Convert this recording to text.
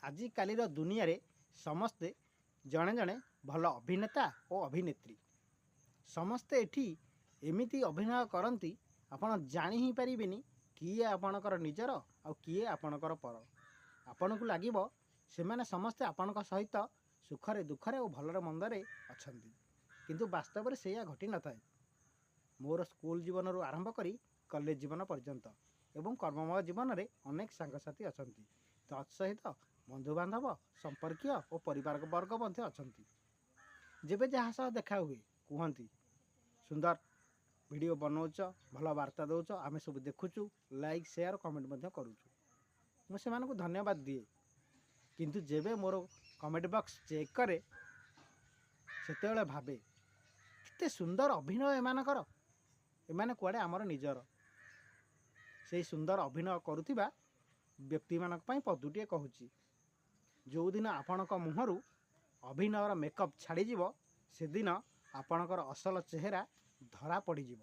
ଆଜିକାଲିର ଦୁନିଆରେ ସମସ୍ତେ ଜଣେ ଜଣେ ଭଲ ଅଭିନେତା ଓ ଅଭିନେତ୍ରୀ। ସମସ୍ତେ ଏଠି ଏମିତି ଅଭିନୟ କରନ୍ତି, ଆପଣ ଜାଣି ହିଁ ପାରିବେନି କିଏ ଆପଣଙ୍କର ନିଜର ଆଉ କିଏ ଆପଣଙ୍କର ପର। ଆପଣଙ୍କୁ ଲାଗିବ ସେମାନେ ସମସ୍ତେ ଆପଣଙ୍କ ସହିତ ସୁଖରେ ଦୁଃଖରେ ଓ ଭଲରେ ମନ୍ଦରେ ଅଛନ୍ତି, କିନ୍ତୁ ବାସ୍ତବରେ ସେଇଆ ଘଟିନଥାଏ। ମୋର ସ୍କୁଲ ଜୀବନରୁ ଆରମ୍ଭ କରି କଲେଜ ଜୀବନ ପର୍ଯ୍ୟନ୍ତ ଏବଂ କର୍ମମୟ ଜୀବନରେ ଅନେକ ସାଙ୍ଗସାଥି ଅଛନ୍ତି। ତତ୍ ସହିତ ବନ୍ଧୁବାନ୍ଧବ, ସମ୍ପର୍କୀୟ ଓ ପରିବାର ବର୍ଗ ମଧ୍ୟ ଅଛନ୍ତି। ଯେବେ ଯାହା ସହ ଦେଖା ହୁଏ, କୁହନ୍ତି, "ସୁନ୍ଦର ଭିଡ଼ିଓ ବନଉଛ, ଭଲ ବାର୍ତ୍ତା ଦେଉଛ, ଆମେ ସବୁ ଦେଖୁଛୁ, ଲାଇକ୍, ସେୟାର, କମେଣ୍ଟ ମଧ୍ୟ କରୁଛୁ।" ମୁଁ ସେମାନଙ୍କୁ ଧନ୍ୟବାଦ ଦିଏ। କିନ୍ତୁ ଯେବେ ମୋର କମେଣ୍ଟ ବକ୍ସ ଚେକ୍ କରେ, ସେତେବେଳେ ଭାବେ, କେତେ ସୁନ୍ଦର ଅଭିନୟ ଏମାନଙ୍କର, ଏମାନେ କୁଆଡ଼େ ଆମର ନିଜର। ସେଇ ସୁନ୍ଦର ଅଭିନୟ କରୁଥିବା ବ୍ୟକ୍ତିମାନଙ୍କ ପାଇଁ ପଦୁଟିଏ କହୁଛି, ଯେଉଁଦିନ ଆପଣଙ୍କ ମୁହଁରୁ ଅଭିନୟର ମେକଅପ୍ ଛାଡ଼ିଯିବ, ସେଦିନ ଆପଣଙ୍କର ଅସଲ ଚେହେରା ଧରା ପଡ଼ିଯିବ।